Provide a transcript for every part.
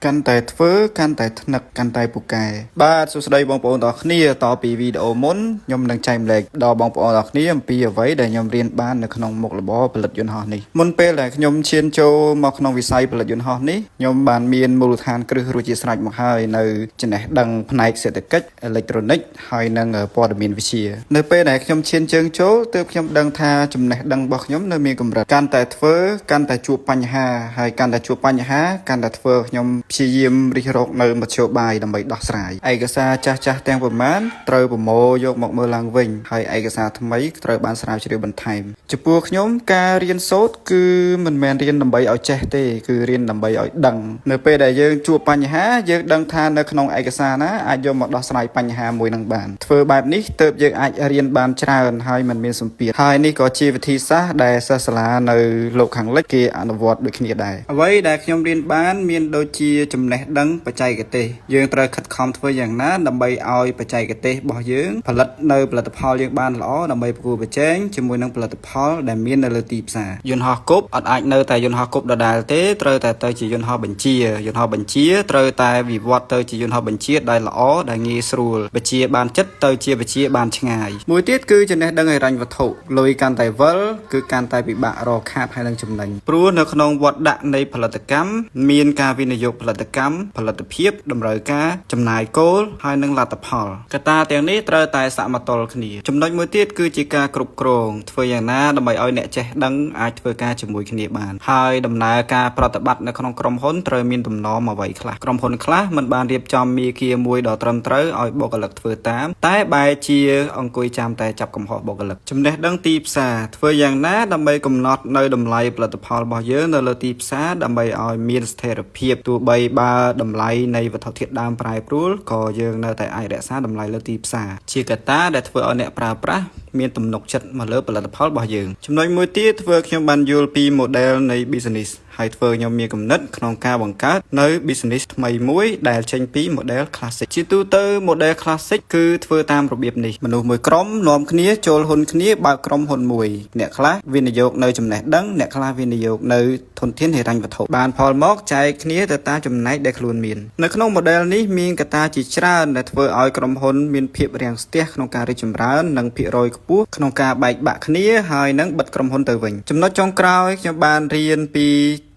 កាន់តែធ្វើកាន់តែថ្នឹកកាន់តែពូកែបាទសួស្តីបងប្អូនទាំងអស់គ្នាតពីវីដេអូមុនខ្ញុំនឹងចែកម្លែកដល់បងប្អូនទាំងអស់គ្នាអំពីអ្វីដែលខ្ញុំរៀនបាននៅក្នុងមុខរបរផលិតយន្តហោះនេះមុនពេលដែលខ្ញុំឈានចូលមកក្នុងវិស័យផលិតយន្តហោះនេះខ្ញុំបានមានមូលដ្ឋានគ្រឹះរួចជាស្រេចមកហើយនៅចំណេះដឹងផ្នែកសេដ្ឋកិច្ចអេឡិចត្រូនិកហើយនិងព័ត៌មានវិទ្យានៅពេលដែលខ្ញុំឈានជើងចូលទើបខ្ញុំដឹងថាចំណេះដឹងរបស់ខ្ញុំនៅមានកម្រិតកាន់តែធ្វើកាន់តែជួបបញ្ហាហើយកាន់តែជួបបញ្ហាកាន់តែធ្វើខ្ញុំព្យាយាមរិះរកនៅមធ្យោបាយដើម្បីដោះស្រាយឯកសារចាស់ចាស់ទាំងប្រមាណត្រូវប្រមូលយកមកមើលឡើងវិញហើយឯកសារថ្មីត្រូវបានស្រាវជ្រាវបន្ថែមចំពោះខ្ញុំការរៀនសូត្រគឺមិនមែនរៀនដើម្បីឲ្យចេះទេគឺរៀនដើម្បីឲ្យដឹងនៅពេលដែលយើងជួបបញ្ហាយើងដឹងថានៅក្នុងឯកសារណាអាចយកមកដោះស្រាយបញ្ហាមួយនឹងបានធ្វើបែបនេះទើបយើងអាចរៀនបានច្រើនហើយមិនមានសម្ពាធហើយនេះក៏ជាវិធីសាស្ត្រដែលសិស្សសាលានៅលោកខាងលិចគេអនុវត្តដូចគ្នាដែរអ្វីដែលខ្ញុំរៀនបានមានដូចជាចំណេះដឹងបច្ចេកទេសយើងត្រូវខិតខំធ្វើយ៉ាងណាដើម្បីឲ្យបច្ចេកទេសរបស់យើងផលិតនៅផលិតផលយើងបានល្អដើម្បីប្រកួតប្រជែងជាមួយនឹងផលិតផលដែលមាននៅលើទីផ្សារយន្តហោះគប់អត់អាចនៅតែយន្តហោះគប់ដដែលទេត្រូវតែទៅជាយន្តហោះបញ្ជាយន្តហោះបញ្ជាត្រូវតែវិវត្តទៅជាយន្តហោះបញ្ជាដែលល្អដែលងាយស្រួលបញ្ជាបានចិត្តទៅជាបញ្ជាបានឆ្ងាយមួយទៀតគឺចំណេះដឹងហិរញ្ញវត្ថុលុយកាន់តែវិលគឺកាន់តែពិបាករកខាតហើយនឹងចំណេញព្រោះនៅក្នុងវត្តដាក់នៃផលិតកម្មមានការវិនិយោគផលិតកម្មផលិតភាពតម្រូវការចំណាយគោលហើយនិងលទ្ធផលកត្តាទាំងនេះត្រូវតែសមតុល្យគ្នាចំណុចមួយទៀតគឺជាការគ្រប់គ្រងធ្វើយ៉ាងណាដើម្បីឲ្យអ្នកចេះដឹងអាចធ្វើការជាមួយគ្នាបានហើយដំណើរការប្រតិបត្តិនៅក្នុងក្រុមហ៊ុនត្រូវមានទំនមអ្វីខ្លះក្រុមហ៊ុនខ្លះមិនបានរៀបចំមាគ៌ាមួយដ៏ត្រឹមត្រូវឲ្យបុគ្គលិកធ្វើតាមតែបែរជាអង្គុយចាំតែចាប់កំហុសបុគ្គលិកចំណេះដឹងទីផ្សារធ្វើយ៉ាងណាដើម្បីកំណត់នៅតម្លៃផលិតផលរបស់យើងនៅលើទីផ្សារដើម្បីឲ្យមានស្ថិរភាពទោះបីបើតម្លៃនៃវត្ថុធាតុដើមប្រែប្រួលក៏យើងនៅតែអាចរក្សាតម្លៃលើទីផ្សារជាកត្តាដែលធ្វើឲ្យអ្នកប្រើប្រាស់មានទំនុកចិត្តមកលើផលិតផលរបស់យើងចំណុចមួយទៀតធ្វើខ្ញុំបានយល់ពី model នៃ business ហើយធ្វើខ្ញុំមានគំនិតក្នុងការបង្កើតនៅ business ថ្មីមួយដែលចេញពី model classic ជាទូទៅ model classic គឺធ្វើតាមរបៀបនេះមនុស្សមួយក្រុមនាំគ្នាចូលហ៊ុនគ្នាបើកក្រុមហ៊ុនមួយអ្នកខ្លះវិនិយោគនៅចំណេះដឹងអ្នកខ្លះវិនិយោគនៅធនធានហិរញ្ញវត្ថុបានផលមកចែកគ្នាទៅតាមចំណែកដែលខ្លួនមាននៅក្នុង model នេះមានកត្តាជាច្រើនដែលធ្វើឲ្យក្រុមហ៊ុនមានភាពរាំងស្ទះក្នុងការរីកចម្រើននិងភាគរយខ្ពស់ក្នុងការបែកបាក់គ្នាហើយនឹងបិទក្រុមហ៊ុនទៅវិញចំណុចចុងក្រោយខ្ញុំបានរៀនពី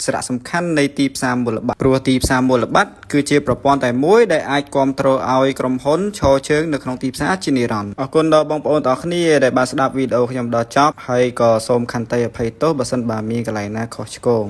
សារៈសំខាន់នៃទីផ្សារមូលបត្រព្រោះទីផ្សារមូលបត្រគឺជាប្រព័ន្ធតែមួយដែលអាចគ្រប់គ្រងឲ្យក្រុមហ៊ុនឈរជើងនៅក្នុងទីផ្សារជានិរន្តរ៍អរគុណដល់បងប្អូនទាំងអស់គ្នាដែលបានស្ដាប់វីដេអូខ្ញុំដល់ចប់ហើយក៏សូមខន្តីអភ័យទោសបើសិនបើមានកន្លែងណាខុសឆ្គង។